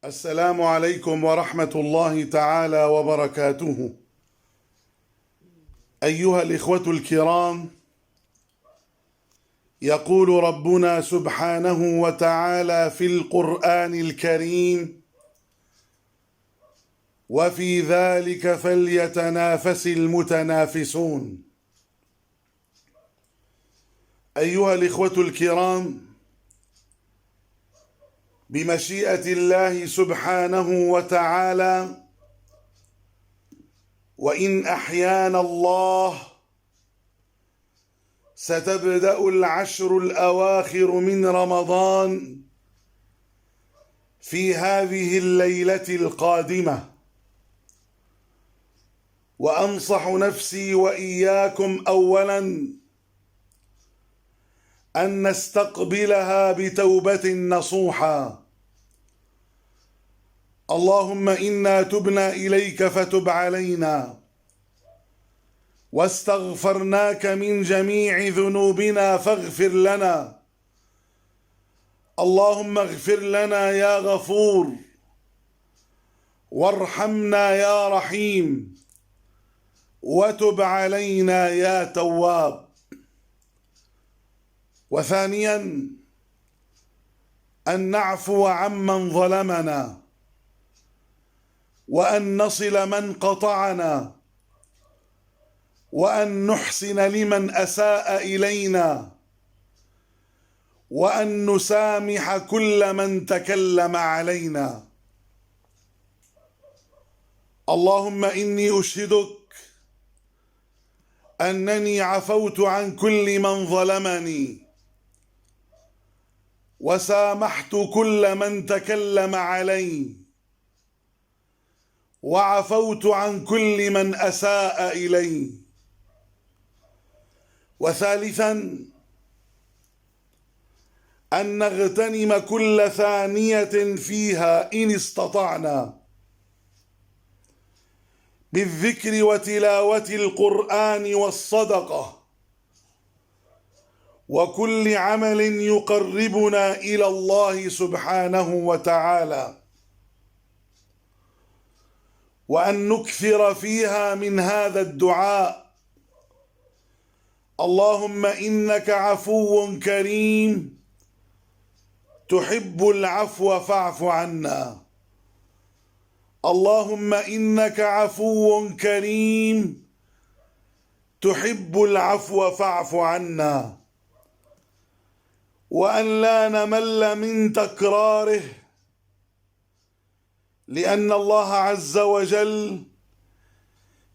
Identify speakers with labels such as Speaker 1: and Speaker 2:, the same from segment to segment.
Speaker 1: السلام عليكم ورحمة الله تعالى وبركاته. أيها الإخوة الكرام، يقول ربنا سبحانه وتعالى في القرآن الكريم: وفي ذلك فليتنافس المتنافسون. أيها الإخوة الكرام، بمشيئة الله سبحانه وتعالى، وإن أحيانا الله، ستبدأ العشر الأواخر من رمضان في هذه الليلة القادمة. وأنصح نفسي وإياكم أولاً أن نستقبلها بتوبة نصوحا. اللهم إنا تبنا إليك فتب علينا، واستغفرناك من جميع ذنوبنا فاغفر لنا. اللهم اغفر لنا يا غفور، وارحمنا يا رحيم، وتب علينا يا تواب. وثانيا، أن نعفو عمن ظلمنا، وأن نصل من قطعنا، وأن نحسن لمن أساء إلينا، وأن نسامح كل من تكلم علينا. اللهم إني أشهدك أنني عفوت عن كل من ظلمني، وسامحت كل من تكلم علي، وعفوت عن كل من أساء إلي. وثالثا، أن نغتنم كل ثانية فيها إن استطعنا بالذكر وتلاوة القرآن والصدقة وكل عمل يقربنا إلى الله سبحانه وتعالى، وأن نكثر فيها من هذا الدعاء: اللهم إنك عفو كريم تحب العفو فاعف عنا. اللهم إنك عفو كريم تحب العفو فاعف عنا. وأن لا نمل من تكراره، لأن الله عز وجل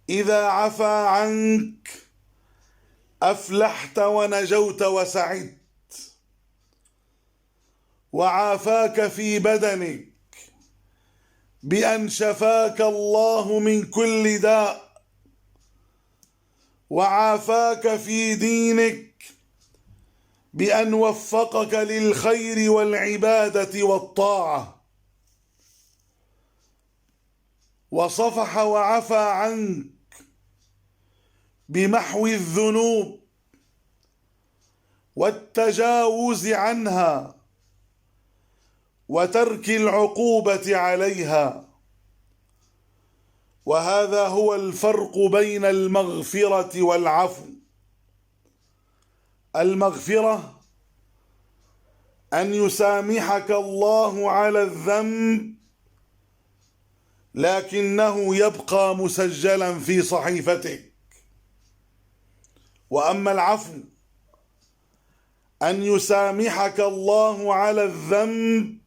Speaker 1: إذا عفا عنك أفلحت ونجوت وسعدت، وعافاك في بدنك بأن شفاك الله من كل داء، وعافاك في دينك بأن وفقك للخير والعبادة والطاعة، وصفح وعفى عنك بمحو الذنوب والتجاوز عنها وترك العقوبة عليها. وهذا هو الفرق بين المغفرة والعفو. المغفرة أن يسامحك الله على الذنب، لكنه يبقى مسجلا في صحيفتك. وأما العفو أن يسامحك الله على الذنب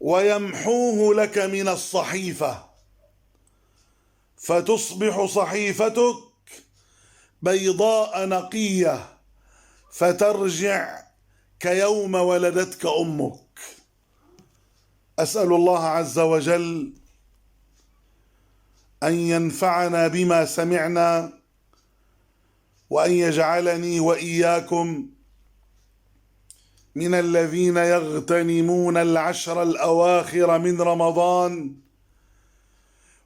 Speaker 1: ويمحوه لك من الصحيفة، فتصبح صحيفتك بيضاء نقية، فترجع كيوم ولدتك أمك. أسأل الله عز وجل أن ينفعنا بما سمعنا، وأن يجعلني وإياكم من الذين يغتنمون العشر الأواخر من رمضان،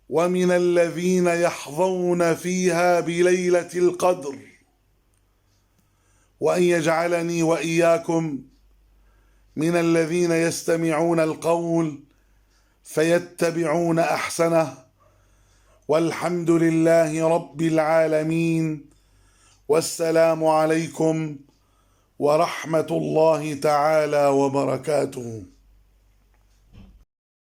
Speaker 1: ومن الذين يحظون فيها بليلة القدر، وأن يجعلني وإياكم من الذين يستمعون القول فيتبعون احسنه. والحمد لله رب العالمين، والسلام عليكم ورحمة الله تعالى وبركاته.